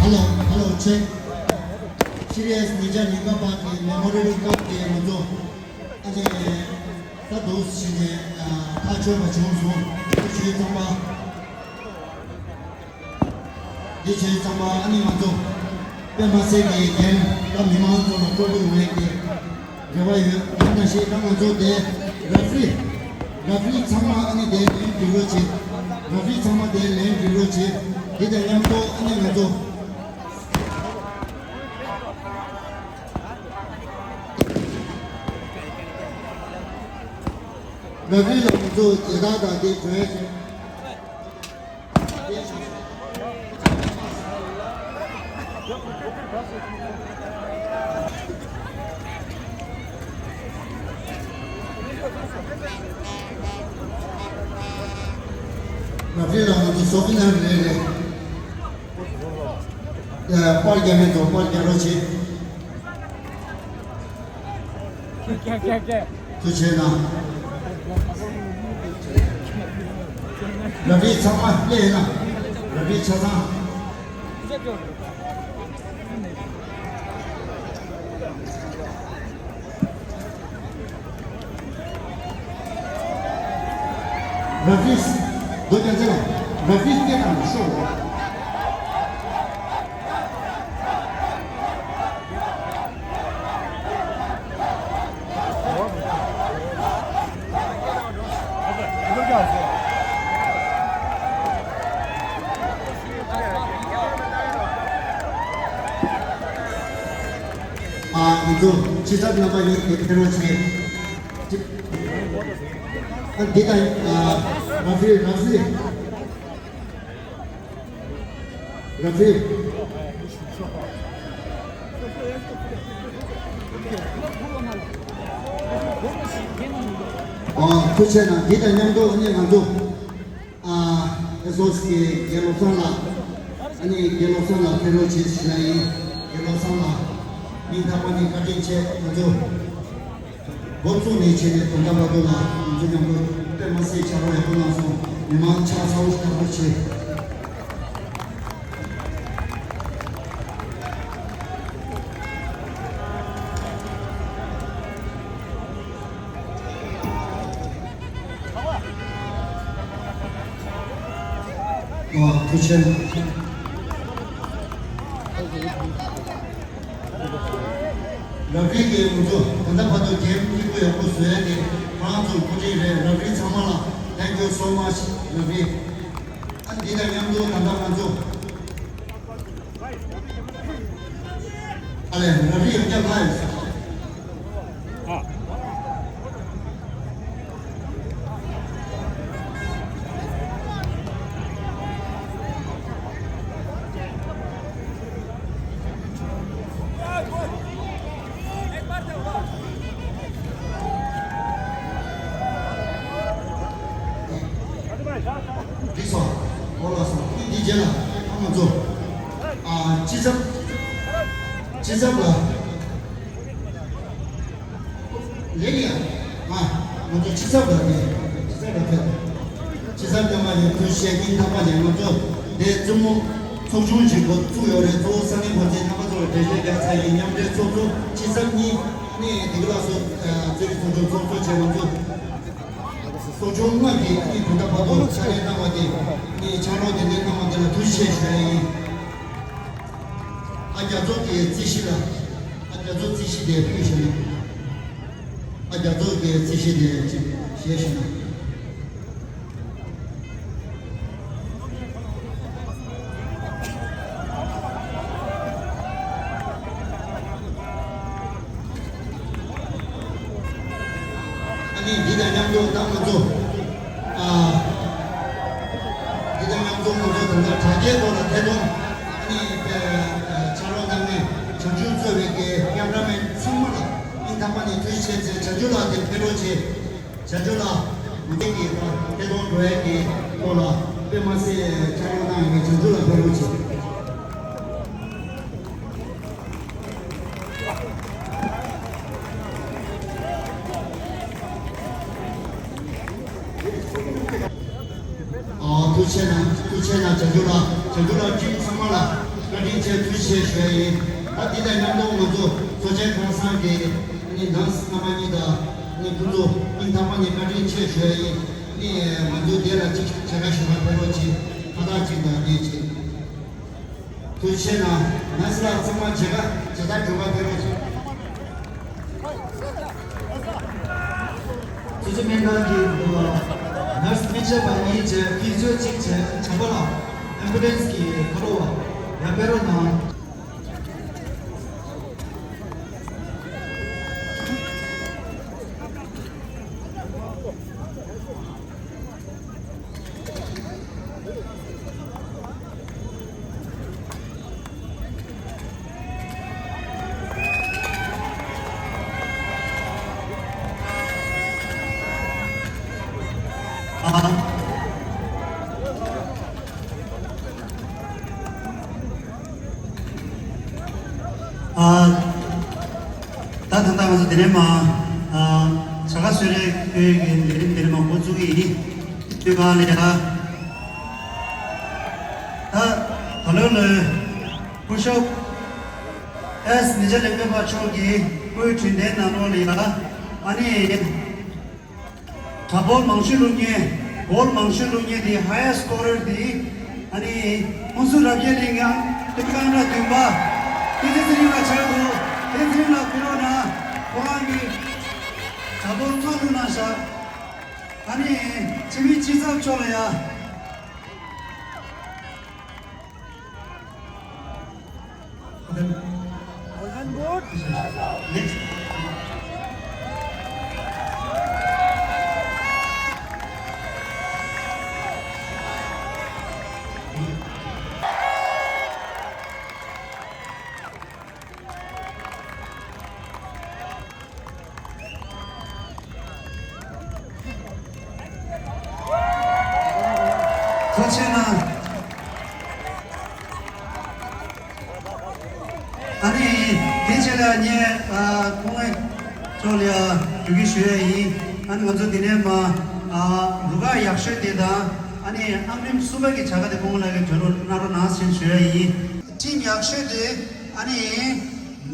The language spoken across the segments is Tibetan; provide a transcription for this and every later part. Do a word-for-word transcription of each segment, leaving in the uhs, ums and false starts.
Hello, hello, check. Series ཉིས་བརྒྱ་ཉི་ཤུ་པ་གི་Memorial Cup དེ་ང་ཚོ་ཨ་ནི་ད་དུང་ཕྱིན་ནས་ཐག་ཆོད་པ་བྱུང་སོང་། འདི་ཆོས་ཚང་མ་འདི་ཆོས་ཚང་མ་ཨ་ནི་ང་ཚོ་དཔེ་མ་སྲིད་ཀྱི་རྒན་ད་མི་མང་ཚོ་ལ་སྤྲོ་པོ་ཡོང་ཡས་ཀྱི་རེ་བ་ཡོད། ཡིན་ན་ཞིག་ད་ང་ཚོ་དེ་referee referee ཚང་མ་ཨ་ནི་དེ་ལན་འགྲིག་རོགས་བྱེད། referee ཚང་མ་དེ་ལན་འགྲིག་རོགས་བྱེད། དེ་དང་མཉམ་དུ་ཨ་ནི་ང་ཚོ་referee ལ་ང་ཚོ་མཇལ་ཁ་དང་དེ་གྲོས་བྱེད། ང་ཚོའི་ནང་དུ་སོ་ཕི་ནང་རེ་རེ། ཨ། པར་རྒྱག་མཁན་ཚོ་པར་རྒྱག་རོགས་བྱེད། ཐུགས་རྗེ་གནང་། ར་བི་ཚང་མ་སླེབས་ཡོད་ན། ར་བི་ཆ་ཚང་། ར་བི་སྡོད་ཀྱང་ཚེ་ལ་ར་བི་སྐད་དང་ཤོག་ཨ། འདི་ཚོ་ཕྱི་ཚབ་རྣམ་པ་ཡོད་དེ་ཕེབས་རོགས་བྱེད། ཨ། འདི་དང་། ཨ། ར་བི་ར་བི། ར་བི། ཨ། ཐུགས་རྗེ་གནང་། འདི་དང་མཉམ་དུ་ཨ་ནི་ང་ཚོ། ཨ། ཨེ་སོ་སི་གི་རྒན་བློ་བཟང་ལགས། ཨ་ནི་རྒན་བློ་བཟང་ལགས་ཕེབས་རོགས་བྱེད་ཞུ་ཡ་ཡིན། རྒན་བློ་བཟང་ལགས། སྙིང་ཐག་པ་ནས་བཀའ་དྲིན་ཆེ། ང་ཚོ་འགོ་བཙུགས་ནས་བྱས་ནས་ད་ལྟ་བར་དུ་ལ་ང་ཚོ་མཉམ་དུ་དཔེ་མ་སྲིད་ཕྱག་རོགས་ཡག་པོ་གནང་སོང་། མི་མང་ཕྱག་ཚ་བོ་ཞིག་རྒྱག་རོགས་བྱེད། ཨ། ཐུགས་རྗེ་ཆེ། ར་བི་གིས་ང་ཚོ་ད་ལྟ་བར་དུ་གེམ་སྐྱིད་པོ་ཡག་པོ་བཟོ་ཡ་དེ་ཁོ་རང་ཚོའི་འགོ་ཁྲིད་རེད། ར་བི་ཚང་མ་ལ་thank you so much ར་བི། འདི་དང་མཉམ་དུ་ད་ལྟ་ང་ཚོ་ཨ་ལས་རབ་རིབ་ཡོན་ཆབ་ལྷ་ཡོད་ས། འགྲིག་སོང་། འོ་ལགས་སོ། འདི་འདི་རྗེས་ལ་ཨ་ང་ཚོ་ཨ་སྤྱི་ཚབ་སྤྱི་ཚབ་ལ། ལེགས་ཡ། ང་ང་ཚོ་སྤྱི་ཚབ་ལ་ནས་སྤྱི་ཚབ་ལ་ཕེབས། སྤྱི་ཚབ་ལྟ་མ་ཡོད་ཁུལ་བཤད་ཀྱིན་ཐག་པ་ནས་ང་ཚོ་འདས་བཙུན་མོ་ཚོགས་ཆུང་ཞིག་འགོ་བཙུགས་ཡོད་རེད། གཙོ་བོ་ས་གནས་འགོ་འཛིན་རྣམ་པ་ཚོ་ལ་འགྲེལ་བཤད་རྒྱག་ཚར་ཡིན། མཉམ་འབྲེལ་ཚོགས་གཙོ་སྤྱི་ཚབ་གཉིས་ནས་འདི་ག་ལ་སོ་ཚོད་ཀྱི་ཚོགས་ཆུང་ཚོགས་གཙོ་བྱས། ང་ཚོ་ཚོགས་ཆུང་ལྔ་གི་ནས་དོན་དག་བར་དུ་ཕྱག་ལས་གནང་བ་དེ་ནས་ཕྱག་རོགས་དེ་འདྲ་གནང་བ་དེ་ལ་ཐུགས་རྗེ་ཆེ་ཞུ་ཡ་ཡིན། ཨ་རྒྱ་མཚོ་གི་རྩིས་གཞི་ལ། ཨ་རྒྱ་མཚོ་རྩིས་གཞི་དེ་ཕུལ་ཞུ་ཡིན། ཨ་རྒྱ་མཚོ་གི་རྩིས་གཞི་དེ་ཅིག་བཞེས་ཞུ་ན། ཨ་ནི་འདི་དང་མཉམ་དུ་ད་ང་ཚོ་ཨ་འདི་དང་མཉམ་དུ་ང་ཚོ་ད་ལྟ་དྲ་རྒྱའི་ཐོག་ལ་ཐད་གཏོང་ཨ་ནི་ཕྱག་རོགས་གནང་མཁན་བྱང་ཆུབ་གཙོས་པའི་གི་ཀེམ་ར་མེན་ཚང་མ་ལ་སྙིང་ཐག་པ་ནས་ཐུགས་རྗེ་ཆེ་ཟེར། བྱང་ཆུབ་ལགས་དེ་ཕེབས་རོགས་བྱེད། བྱང་ཆུབ་ལགས་མུ་མཐུད་ཀྱི་ཐད་གཏོང་འགྲོ་ཡས་ཀྱི་ཐོག་ལ་དཔེ་མ་སྲིད་ཕྱག་རོགས་གནང་ཡས་བྱང་ཆུབ་ལགས་ཕེབས་རོགས་བྱེད། ཨ་ཐུགས་རྗེ་གནང་། ཐུགས་རྗེ་གནང་། བྱང་ཆུབ་ལགས། བྱང་ཆུབ་ལགས་ཁྱེད་ཚང་མ་ལ་བཀའ་དྲིན་ཆེ། ཐུགས་རྗེ་ཆེ་ཞུ་ཡ་ཡིན། ད་འདི་དང་མཉམ་དུ་ང་ཚོ་གཙོ་བྱས་ཁང་བཟང་གི་ནི་ནང་སྣ་མ་གཉིས་དང་ནི་ཁོང་ཚོ་སྙིང་ཐག་པ་ནས་བཀའ་དྲིན་ཆེ་ཞུ་ཡ་ཡིན། ནི་ང་ཚོ་དེ་ལ་གཅིག་བྱེད་ཀ་ཞུ་བ་ཕེབས་རོགས་གྱིས། ཁ་ཐག་གཅིག་དང་གནས་གཅིག་ཐུགས་རྗེ་གནང་། ང་ཚོ་ལ་ཚང་མ་མཇལ་ཁ་མཇལ་དར་སྒྲོལ་མ་ཕེབས་རོགས་གྱིས། སྤྱི་སྤྱོད་སྨན་ཁང་གི་ནར་སི་མི་བྱེད་པ་གཉིས་བྱས། ཕི་ཛི་ཡོ་གཅིག་བྱས། བྱམས་པ་ལགས་ཨེམ་བུ་ལན་སི་གི་ཁ་རོག་ཡར་ཕེབས་རོགས་གནང་། ཨ། ད་ད་ལྟ་ང་ཚོ་དེ་ནས་མ་ཨ་བྱ་དགའ་གསོལ་རས་པའི་གི་ལས་རིམ་དེ་ནས་མ་འགོ་བཙུགས་ཀྱི་ཡིན། དུས་གང་ལ་ཡ། ད་ད་ལོ་ལོའི་སྐུ་ཞབས་ཨེས་ནི་ཇ་ལེགས་པའི་པ་མཆོག་གི་སྐུའི་དྲིན་ལྡན་ནང་ལོགས་ལ་ཡ། ཨ་ནི། དྲ་འབུལ་མང་ཤོས་བླུགས་མཁན། འབུལ་མང་ཤོས་བླུགས་མཁན་དེ་highest scorer་དེ་ཨ་ནི་ཧུན་སུར་རབ་རྒྱས་གླིང་ཡང་སྟོད་ཁང་ར་བདུན་པ། དེ་དེ་ཚེ་རིང་ལ་ཆགས་འདུག་དེ་ཚེ་རིང་ལ་ཕེབས་རོགས་གནང་། ཁོ་རང་གི་དྲ་འབུལ་ཚང་བླུགས་གནང་ཤག་ཨ་ནི་སྤྱི་མི་སྤྱི་ཚབ་མཆོག་ལ་ཡ། ཐུགས་རྗེ་གནང་། ཨ་ནི་དེ་རྗེས་ལ་ངས་ཨ་སྐུ་ངོ་མཆོག་ལ་ཡ་འབྲི་གུ་ཞུ་ཡ་ཡིན། ཨ་ནི་ང་ཚོ་འདི་ནས་མ་ཨ་རུ་ཁག་ཡག་ཤོས་དེ་དང་ཨ་ནི་ཨང་རིམ་གསུམ་པ་གི་བྱ་དགའ་དེ་སྐུ་ངོ་ལགས་ཀྱིས་འཇོན་རོགས་གནང་རོགས་གནང་ཞེས་ཞུ་ཡ་ཡིན། ཊིམ་ཡག་ཤོས་དེ་ཨ་ནི་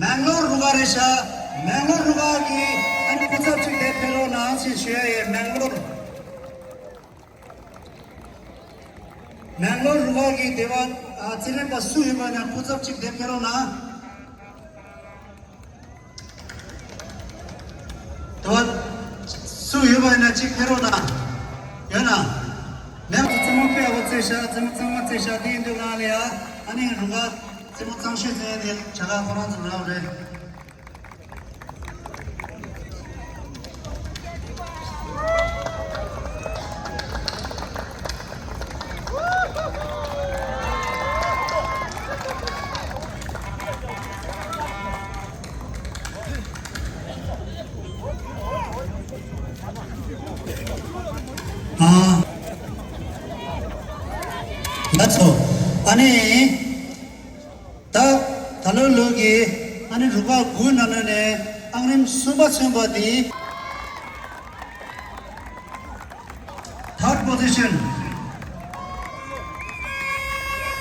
མེང་ལོར་རུ་ཁག་རེད་ཤག་མེང་ལོར་རུ་ཁག་གི་ཨ་ནི་སྐུ་ཚབ་ཅིག་དེ་ཕེབས་རོགས་གནང་ཞེས་ཞུ་ཡ་ཡིན། མེང་ལོར། མེང་ལོར་རུ་ཁག་གི་དེ་བ་ཨ་རྩེད་རིགས་པ་སུ་ཡོད་པ་ན་སྐུ་ཚབ་ཅིག་དེ་ཕེབས་རོགས་གནང་། དེ་བ་སུ་ཡོད་པ་ན་ཅིག་ཕེབས་རོགས་གནང་། ཡོད་ན། མེང་ལོར་རྩེད་མོ། དཔེ་ཡག་པོ་རྩེ་ཤག་རྩེད་མོ་གཙང་མ་རྩེ་ཤག་དེ་ཡིན་དུས་གང་ལ་ཡ། ཨ་ནི་རུ་ཁག་རྩེད་མོ་གཙང་ཤོས་ཟེར་ཡ་དེ་བྱ་དགའ་ཁོ་རང་ཚོ་རག་རེད། ཨ། ལགས་སོ། ཨ་ནི། ད། ད་ལོ་ལོ་གི། ཨ་ནི་རུ་ཁག་དགུ་ནང་ནས་ཨང་རིམ་གསུམ་པ་མཚོན་པ་དེ། Third position.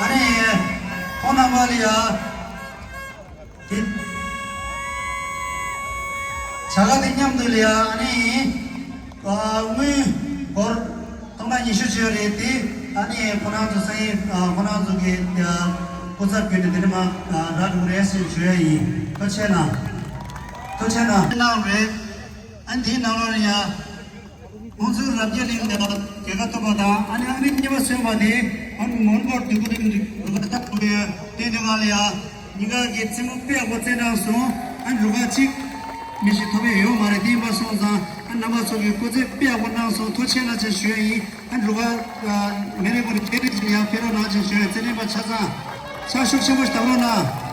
ཨ་ནི། ཁོང་རྣམ་པ་ལ་ཡ། དེ། བྱ་དགའ་དེ་མཉམ་དུ་ལ་ཡ་ཨ་ནི། ཨ། དངུལ་སྒོར་སྟོང་ཕྲག་ཉི་ཤུ་བྱས་ཡོད་རེད་དེ། ཨ་ནི་ཁོ་རང་ཚོ་སང་ཉིན། ཨ། ཁོ་རང་ཚོ་གི། ཨ། སྐུ་ཚབ་བརྒྱུད་ནས་དེ་ནས་མར། ཨ། རག་འགྲོ་གི་རེད་ཟེར་ཞུ་ཡ་ཡིན། ཐུགས་རྗེ་གནང་། ཐུགས་རྗེ་གནང་། གནང་རེད། ཨ་ནི་དེའི་ནང་ལོགས་ལ་ཡ། ཁོང་ཚོའི་རབ་རྒྱས་གླིང་དང་རྒྱལ་ཁ་ཐོབ་པ་དང་། ཨ་ནི་ཨང་རིམ་གཉིས་པ་མཚོན་པ་དེ་ཨ་ནི་མོན་གྷོ་འདུས་སྐུ་རིམ་རུ་ཁག་ཐོབ་པའི་བསྟན་དོན་ཁང་ལ་ཡ། གཉིས་ཀ་གི་རྩེད་མོ་དཔེ་ཡག་པོ་རྩེས་གནང་སོང་། ཨ་ནི་རུ་ཁག་གཅིག་མི་ཞིག་ཐོབ་ཡས་ཡོད་མ་རེད། དེ་ཡིན་པ་སོང་ཙང་ཨ་ནི་རྣམ་པ་ཚོ་གིས་སྐུ་རྩེད་དཔེ་ཡག་པོ་གནང་སོང་། ཐུགས་རྗེ་གནང་ཞེས་ཞུ་ཡ་ཡིན། ཨ་ནི་རུ་ཁག་ཨ་མེ་རི་པུར་ཁེ་རི་ཅིག་ཡང་ཕེབས་རོགས་གནང་ཞེས་ཞུ་ཡ། རྩེད་འགྲན་པ་ཆ་ཚང་ཕྱག་ཤུགས་ཆེན་པོ་ཞིག་བརྡབ་རོགས་གནང་།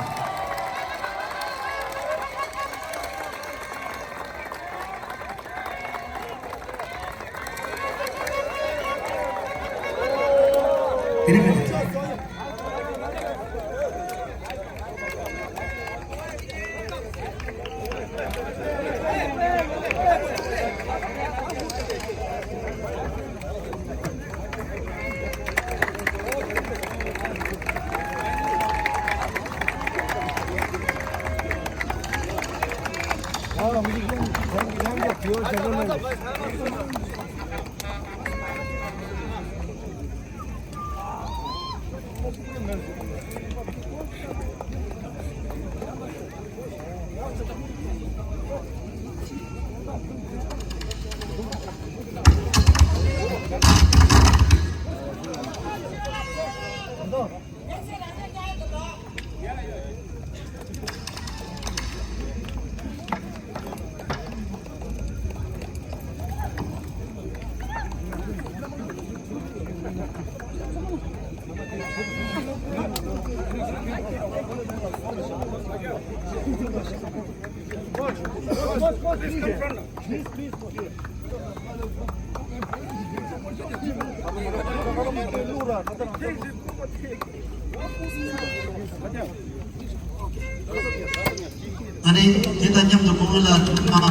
ཨ་ནི་དེ་དང་མཉམ་དུ་ཁོང་ལ་ཐུགས་སྣང་།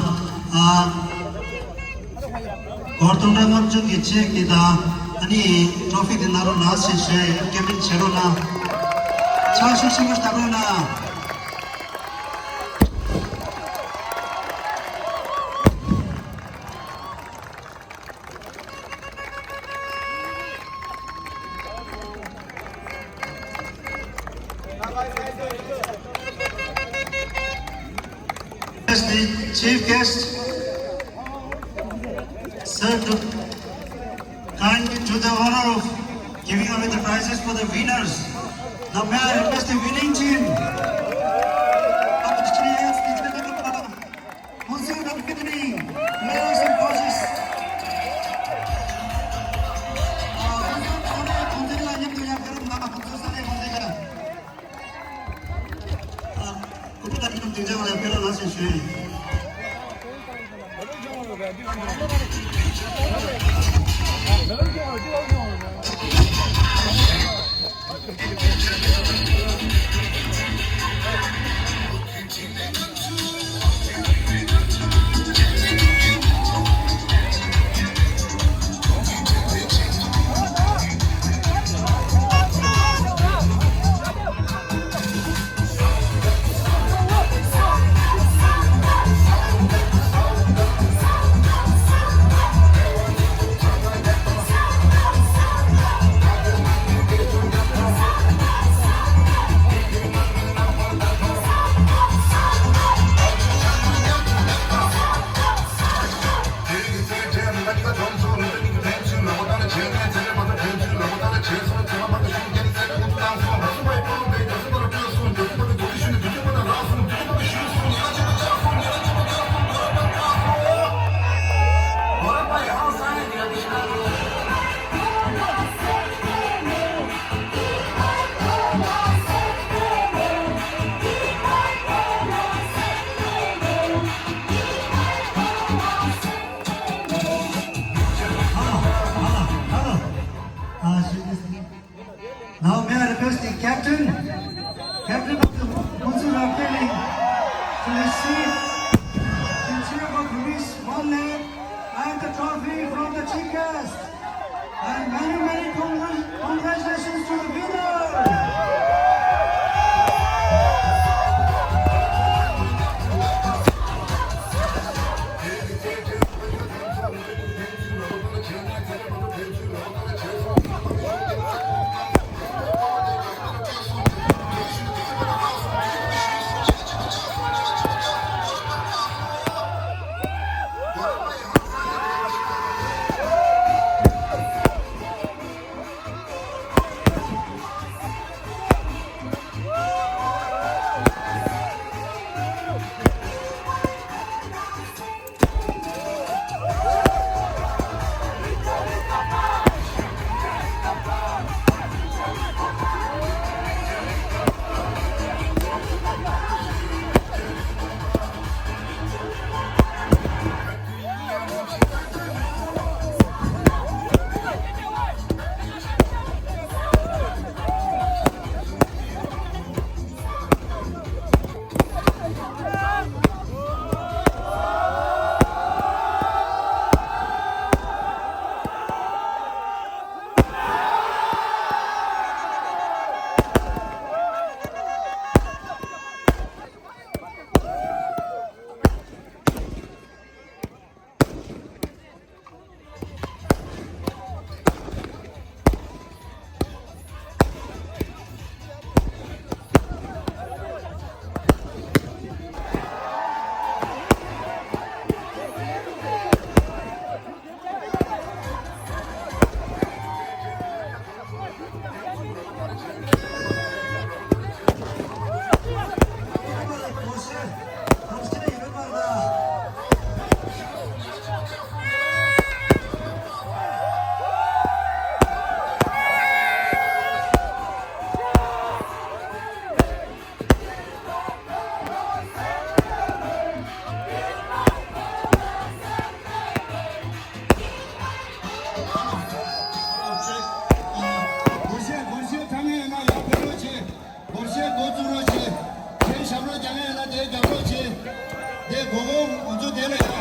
ཨ། སྒོར་སྟོང་ཕྲག་ལྔ་བཅུ་གི་ཅེག་དེ་དང་། ཨ་ནི་ཊོ་ཕི་དེ་གནང་རོགས་གནང་ཞེས་ཞུ་ཡ་ཡིན། སྐད་འབོད་བྱེད་རོགས་གནང་། ཕྱག་ཤུགས་ཆེན་པོ་བརྡབ་རོགས་གནང་། As the chief guest, sir, to kindly do the honor of giving away the prizes for the winners. Now may I request the winning team of the Shri S. Vijayanagar Municipal Committee, Mayors and Bosses. Now may I request the captain, captain of the Mutsu Rock Training, to his seat. In cheer of Miss Vanle and the trophy from the chief guest. And many, many congratulations to the winner. སྒོར་གཞས་སྒོར་གཞས་ཐང་ངེ་ཡོད་ན་ཡར་ཕེབས་རོགས་བྱེད། སྒོར་གཞས་འགོ་བཙུགས་རོགས་བྱེད། དེ་ཞབས་བྲོ་རྒྱག་མཁན་ཡོད་ན་དེ་རྒྱག་རོགས་བྱེད། དེ་མགོ་སྐོར་ང་ཚོ་དེ་ལ་ཡ།